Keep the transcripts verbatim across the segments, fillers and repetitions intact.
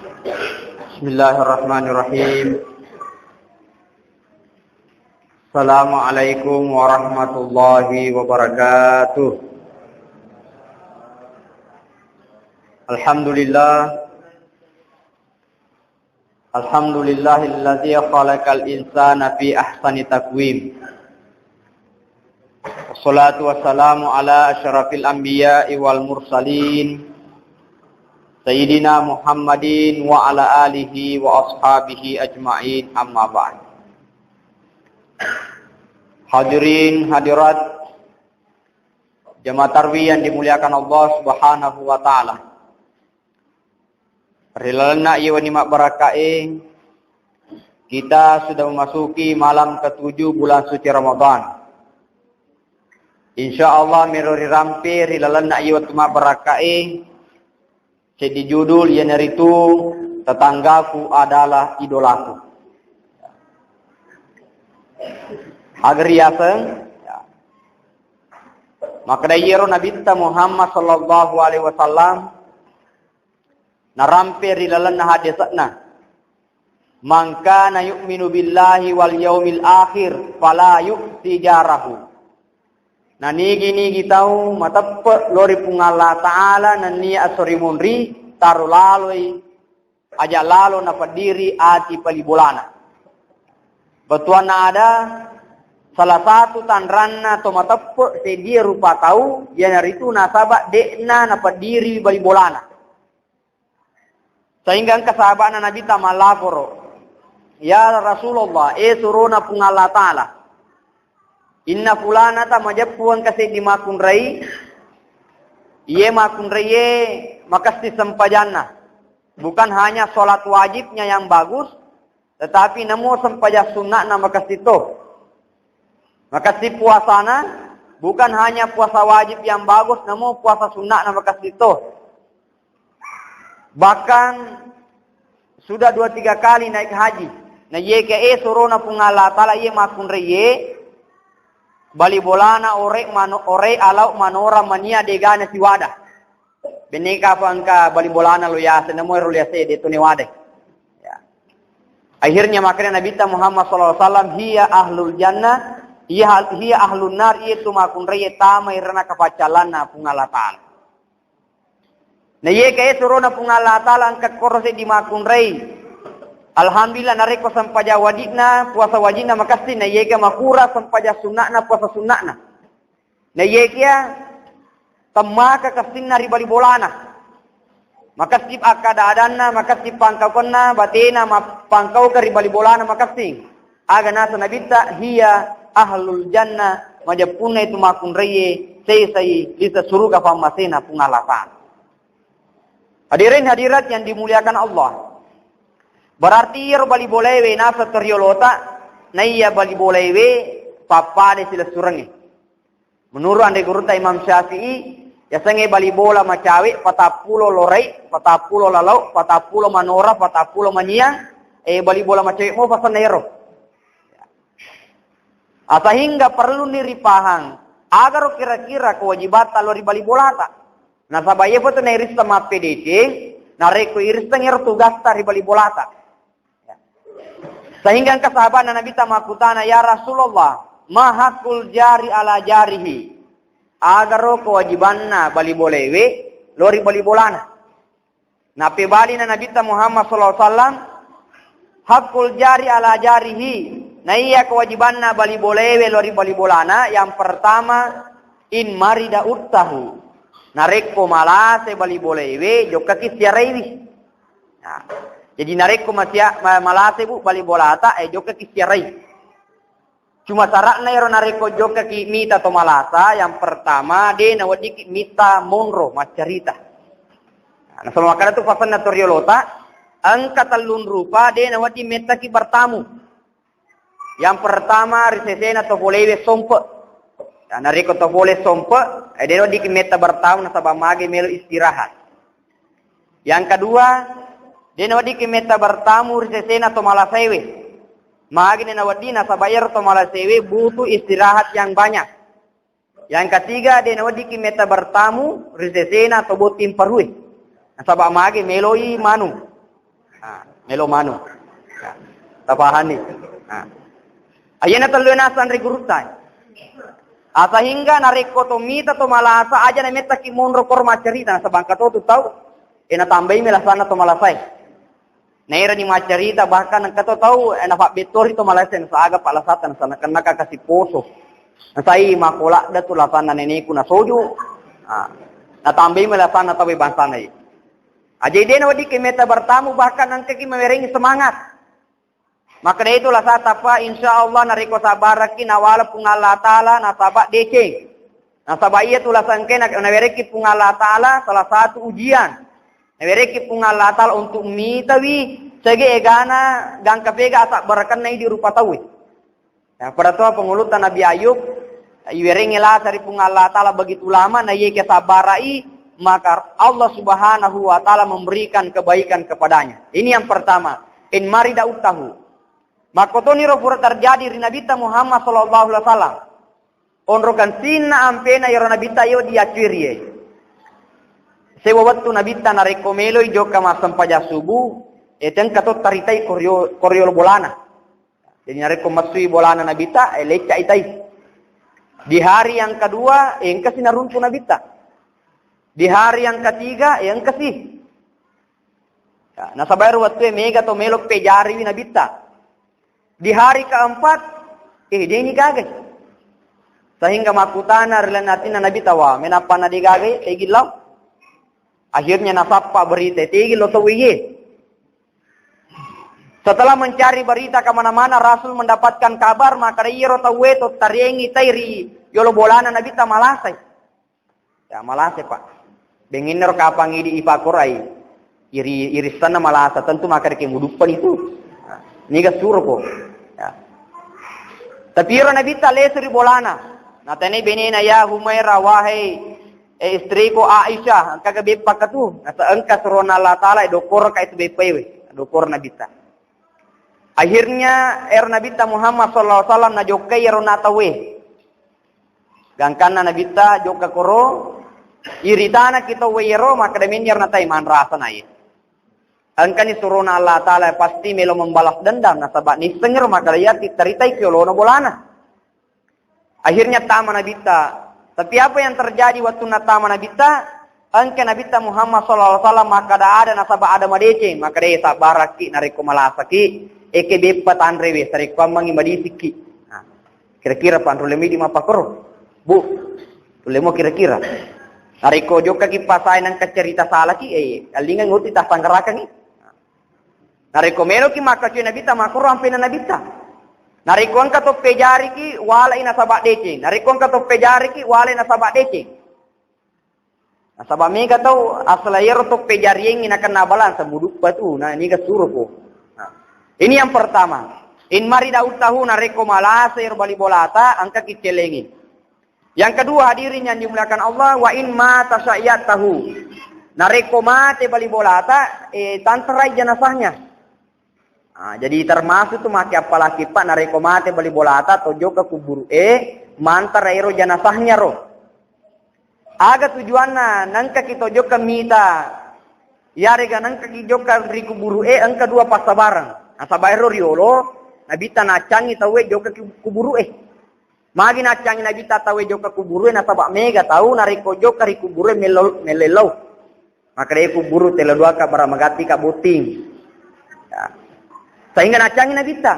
Bismillahirrahmanirrahim. Assalamualaikum warahmatullahi wabarakatuh. Alhamdulillah. Alhamdulillahilladzi khalaqal insana fi ahsani taqwim. Wassalatu wassalamu ala asyrafil anbiya'i wal mursalin, Sayyidina Muhammadin wa ala alihi wa ashabihi ajma'in, amma ba'd. Hadirin hadirat jamaah tarwih yang dimuliakan Allah Subhanahu wa taala. Ri lalenna iye wenni mabbarakkae, kita sudah memasuki malam ketujuh bulan suci Ramadan. Insya Allah, mero rirampe ri lalenna iye wettu mabbarakkae, seddi judul, iyanaritu Tetanggaku Adalah Idolaku. Aga riyaseng? Ya. Makkeda iyaro Nabitta Muhammad sallallahu alaihi wasallam, narampe ri lalenna hadese'na, "Man kana yu'minu billahi wal yaumil akhir fala yu'zi jarahu." Nanigi-nigi tau mateppe' lao ri Puang Allah Ta'ala nennia esso ri munri, taro laloi, aja' lalo napeddiri ati bali bolana. Bettuanna ada, salah satu tanranna to mateppe' seddie rupa tau, iyanaritu nasaba' de'na napeddiri bali bolana. Sehingga engka sahaba'na Nabitta mallaporo, "Ya Rasulullah, eh surona Puang Allah Ta'ala, inna fulanata majeppu engka seddi makkunrai, iye makkunraiye makessing sempajanna, bukan hanya sholat wajibnya yang bagus, tetapi namo sempajang sunna'na makessing to. Makessing puasana, bukan hanya puasa wajib yang bagus, namo puasa sunna'na makessing to. Bahkan sudah dua tiga kali naik haji. Na iye ke e surona Puang Allah Ta'ala iye makkunraiye, bali bolana ore' mano-, ore' alau manora mania degana siwada." Benneka apa engka bali bolana lo yase, namo ero lo yase de' to ne wadai. Ya. Akhirnya makanya Nabitta Muhammad sallallahu alaihi wasallam, "Hiya ahlul jannah, hiya, hiya ahlun nar," iye tu makkunraiye tama irana kapaccallanna Puang Allah Ta'ala. Na iye ke e surona Puang Allah Ta'ala engka koro seddi makkunrai. Alhamdulillah, narekko sempajang wajibna, puasa wajibna makessing, na iye ke makura sempajang sunna'na, puasa sunna'na. Na iye kia temmaka kessinna ri bali bolana. Makessing akkada-adanna, makessing pangkaukenna, batena ma-, pangkauka ri bali bolana makessing. Aga nasa Nabitta, "Hiya ahlul jannah," majeppunna itu makkunraiye sesai lise suruga pammasena Puang Allah Ta'ala. Hadirin hadirat yang dimuliakan Allah. Berarti iyaro bali bolewe nasa toriolota, naiya bali bolewe pappada silessurengnge. Menurut anre gurutta Imam Syafi'i, yasengnge bali bola macawe patappulo lorai, patappulo lalau, patappulo manora, patappulo mania, eh, bali bola macawe mo pasenna ero. Ah, sehingga perluni ripahang, agaro kira-kira kewajibatta lao ri bali bolata. Nasaba iye foto nairisseng mappedeceng, narekko irisseng ero tugasta ri bali bolata. Sehingga engka sahabatna Nabitta makkutana, "Ya Rasulullah, ma haqqul jari ala jarihi?" Agaro kewajibanna bali bolewe lao ri bali bolana. Nappebalina Nabitta Muhammad sallallahu alaihi wasallam, "Haqqul jari ala jarihi." Naiya kewajibanna bali bolewe lao ri bali bolana, yang pertama, in marida uttahu. Narekko malase bali bolewe, jokkaki siaraiwi. Nah, jadi narekko masia-, ma-, malase bu bali bolata, eh, jokkaki siarai. Cuma syaratna ero narekko jokkaki mita to malasa, yang pertama, de naweddiki mita monro maccarita. Nah, nasaba makkeda tu pasenna toriolota, engka tellung rupa de nawedding mettaki bertamu. Yang pertama, ri sesena to polewe sompe. Ya, narekko to pole sompe, eh, de naweddiki metta bertamu nasaba mage melo istirahat. Yang kedua, de naweddiki metta bertamu ri sesena to malasewe. Magi de nawedding nasaba iyaro to malasewe butuh istirahat yang banyak. Yang ketiga, de naweddiki metta bertamu ri sesena to botting parue. Nasaba magi meloi manu. Ah, melo manu. Ah, tapahani. Ah. Ayana tellu nasang ri gurutta. Ah, sehingga narekko to mita to malasa aja na mettaki monro kor maccarita nasaba engka to tu tau e natambai melasanna to malasae. Naerani maccarita bahkan engka to tau e nafabbettori to malasae nasaga palasata nasana kennaka kasi poso. Nasai makoladda tu lasanna neneku nasoju. Ah, natambai melasanna tau e bangsana e. Aja idena weddikki metta bertamu, bahkan engkaki mawerengi semangat. Makkeda itu lasata, Pak, insya Allah narekko sabarakki nawala Puang Allah Ta'ala nasaba deceng. Nasaba iya tu lasangke na-, nawerekki Puang Allah Ta'ala salah satu ujian. Nawerekki Puang Allah Ta'ala untuk mitawi sege egana gangka pega asabarakenna idi rupa tauwe. Ya, pada tua pengulutta Nabi Ayub, iwerengngi lasa ri Puang Allah Ta'ala begitu lama, na iye kesabarai, maka Allah Subhanahu wa Ta'ala memberikan kebaikan kepadanya. Ini yang pertama, in marida uttahu. Makkotoniro pura terjadi ri Nabitta Muhammad sallallahu alaihi wasallam. Onrokang sinna ampena iyaro Nabitta iyo diacuirie. Sewa wettu Nabitta narekko meloi jokka massempajang subuh, e tengka to taritai korio-, koriolo bolana. Jadi narekko messui bolana Nabitta, eh, lecca itai. Di hari yang kedua, eh, engkasi naruntu Nabitta. Di hari yang ketiga, eh, engkasi. Ya, nasaba ero wettue mega to melo pejariwi Nabitta. Di hari keempat, eh, deni gagai. Sehingga makkutana ri lalenna atinna Nabitta, wa, menappa na degagai, tegi lao. Akhirnya nasappa berita, tegi lo tau iye. Setelah mencari berita kemana-mana, Rasul mendapatkan kabar, maka iyaro tauwe to tariengi tai ri yolo bolana Nabitta malasai. Ya, malasai, Pak. Benginnero kapang idi ipakorai. Iri, irissanna malasa, tentu maka deke muduppani tu. Nah, niga suroko. Ya. Tapi iyaro Nabitta lesu ri bolana. Natanai benena, "Ya Humaira, wahai, eh, istriku Aisyah, engkaga beppaka tu?" Nasa engka surona Allah Ta'ala, eh, dokkorka itu beppaewe. Dokkor Nabitta. Akhirnya, ero Nabitta Muhammad sallallahu alaihi wasallam najokkai ero natawe. Gangkanna Nabitta jokka koro, iritanaki tauwe ero, makkeda menni ero natai manrasa naye. Engkani surona Allah Ta'ala pasti melo membalas dendam, nasaba nisseng ero makkeda iya tittaritai kiolono bolana. Akhirnya tama Nabitta. Tapi apa yang terjadi waktu natama Nabitta? Engka Nabitta Muhammad sallallahu alaihi wasallam makkada ada nasaba ada madeceng, makkada, "Eh, sabbarakki narekko malasaki, eke beppa tanrewe, sarekkuammengi madisikki." Nah, kira-kira panrulemi di mappakoro? Bu, tulemo kira-kira. Narekko jokkaki pasae nengka cerita salaki, eh, allingang uti tasanggarakangi. Narekko meloki makkacui Nabitta, makkoro ampena Nabitta. Narekko engka to pejariki, walai nasaba deceng. Narekko engka to pejariki, walai nasaba deceng. Nasaba mega tau asala iyaro to pejariengngi nakenna balang, samuduppa tu, na niga suroko. Nah, ini yang pertama. In marida uttahu, narekko malasa iyaro bali bolata, engkaki celengi. Yang kedua, hadirin yang dimuliakan Allah, wa in mata syayyatahu. Narekko mate bali bolata, eh, tanterai jenazahnya. Ah, jadi termasuk tu make apalaki, Pak, narekko mate bali bolata, tojokka kuburu e, mantara ero jenazahnya ro. Aga tujuanna, nengkaki tojokka mita, yarega nengkaki jokka ri kuburu e, engka dua passabareng. Nasaba ero riolo, Nabitta naccangi tauwe jokka ki-, kuburu e. Magi naccangi Nabitta tauwe jokka kuburu e, nasaba mega tau narekko jokka ri kuburu e mello-, mellellau. Makkeda kuburu telo duaka bara magattika botting. Ya. Sehingga naccangi Nabitta.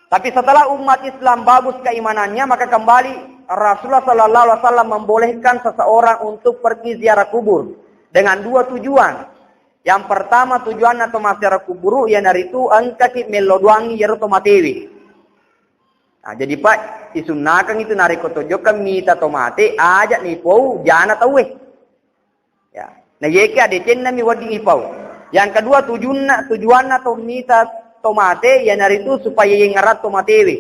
Tapi setelah umat Islam bagus keimanannya, maka kembali Rasulullah sallallahu alaihi wasallam membolehkan seseorang untuk pergi ziarah kubur dengan dua tujuan. Yang pertama, tujuanna to maziarah kuburu, iyanaritu engkaki mello doangi iyaro to matewe. Nah, jadi, Pak, isunnakang itu narekko tojokka mita to mate, aja nipou jana tauwe. Ya. Nah, yeke adecennami wedding ipau. Yang kedua, tujunna, tujuanna to mita to mate, iyanaritu supaya yengngerang to matewe.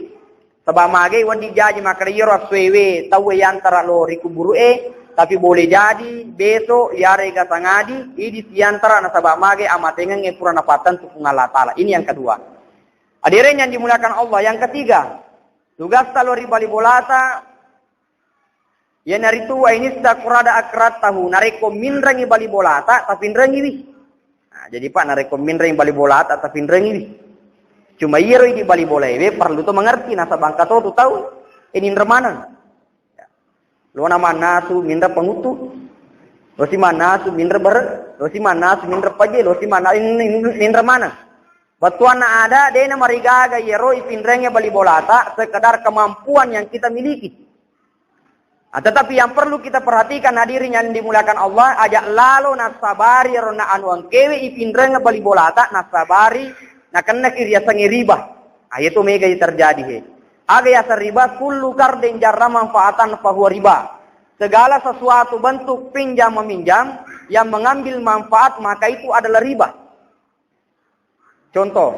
Saba magai wedding jaji makkeda iyaro assuewe tauwe yantara lo ri kuburu e, tapi boleh jadi besok yarega sangadi idi siantara nasaba magai amatengengnge pura napattentu Puang Allah Ta'ala. Ini yang kedua. Hadirin yang dimuliakan Allah, yang ketiga, tugasta lo ri bali bolata, iyanaritu wa inista kurada akrattahu, narekko minrengi bali bolata, tapinrengiwi. Jadi, Pak, narekko minreng bali bolata, tapinrengiwi. Cuma iyaro idi bali bolaewe perlu to mengerti, nasaba engka to tu tau, eh, ninreng maneng. Lona mannasu minreng panguttu, losi mannasu minreng bere, losi mannasu minreng paje, losi manna-, in-, in-, ninreng maneng. Bettuanna ada, de'na marigaga iyaro ipinrengnge bali bolata, sekedar kemampuan yang kita miliki. Ah, tetapi yang perlu kita perhatikan, hadirin yang dimuliakan Allah, aja lalo nasabari ro na anu engkewe ipinreng bali bolata, nasabari nakennaki riasengnge riba. Ah, itu mega terjadi, he. Aga yaseng riba? Kullu qardin jarra manfaatan fahuwa riba. Segala sesuatu bentuk pinjam meminjam yang mengambil manfaat, maka itu adalah riba. Contoh,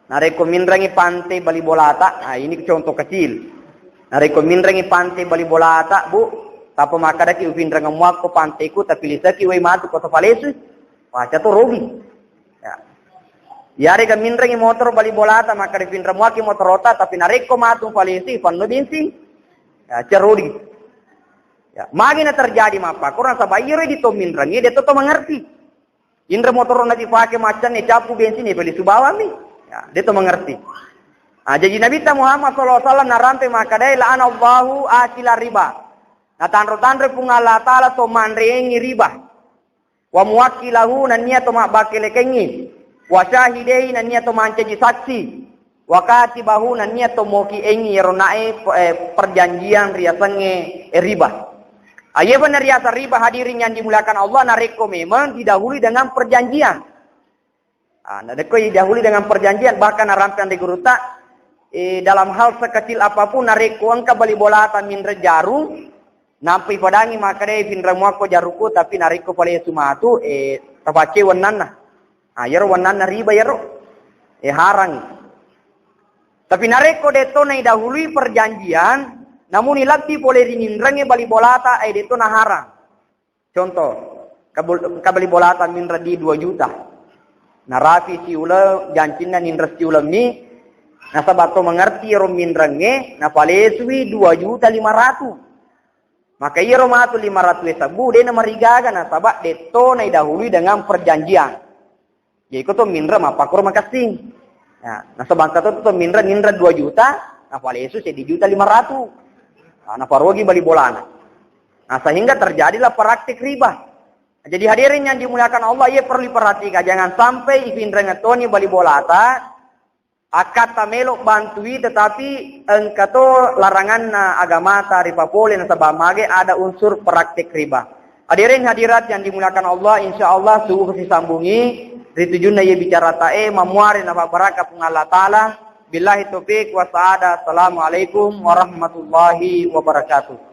narekko minrengi pante bali bolata, nah, ini contoh kecil. Narekko minrengi pante bali bolata, Bu, tappa makkadaki, "Upinreng muakko panteku, tapi liseki wai matu ko tafalesu." Wah, aja to rugi. Ya. Iyarega minrengi motor bali bolata, makkada, "Pinreng muakki motorota, tapi narekko matu falesi, fanno bensin." Ya, aja rugi. Ya, magi na terjadi mappakkoro, nasaba iyaro idi to minrengi, de to to mengerti. Inre motoro na dipake maccanne, cappu bensinne, peli subawammi. Ya, de to mengerti. Ah, jadi Nabitta Muhammad sallallahu alaihi wasallam narampe makkadae, "La'anallahu akila riba." Natanro-tanroi Puang Allah Ta'ala to manrengi riba. "Wa muwakkilahu," nennia to mabbakelekengngi. "Wa syahidehi," nennia to mancaji saksi. "Wa katibahu," nennia to moki engi ero nae, eh, perjanjian riasengnge, eh, riba. Ayefa nariaseng riba, hadirin yang dimuliakan Allah, narekko memang didahului dengan perjanjian. Ah, narekko didahului dengan perjanjian, bahkan narampe anre gurutta, eh, dalam hal sekecil apapun, narekko engka bali bolata minre jarung, nampai padangi makkadai, "Pinreng muakko jarukku, tapi narekko falesu matu, eh, tapaccai wennanna." Ah, iyaro wennanna riba iyaro. Eh, harang. Tapi narekko de to naidahului perjanjian, namuni lebbi pole ri ninrengnge bali bolata, eh, de to naharang. Contoh, kabul-, kabali bolata minreng di dua juta. Narapi siuleng, jancinna ninreng siulemmi, nasaba to mengerti ero minrengnge, napalesui dua juta lima ratus. Maka iyaro matu lima ratus e sebbu, de namarigaga, nasaba de to naidahului dengan perjanjian. Jadi ko to minreng mappakkoro makessing. Ya, nasaba engka to, to minreng, ninreng dua juta, napalesu seddi juta lima ratus. Nah, naparogi bali bolana. Nah, sehingga terjadilah praktik riba. Jadi hadirin yang dimuliakan Allah, iya perlu diperhatikan. Jangan sampai ipinreng toni bali bolata, akkatta melo bantui, tetapi engka to laranganna agamata ripapole, nasaba mage ada unsur praktik riba. Hadirin hadirat yang dimuliakan Allah, insya Allah suhu sisambungi ritujunna iya bicara tae, mamuare nafabaraka Puang Allah Ta'ala. Billahi taufiq wa sa'ada. Assalamualaikum warahmatullahi wabarakatuh.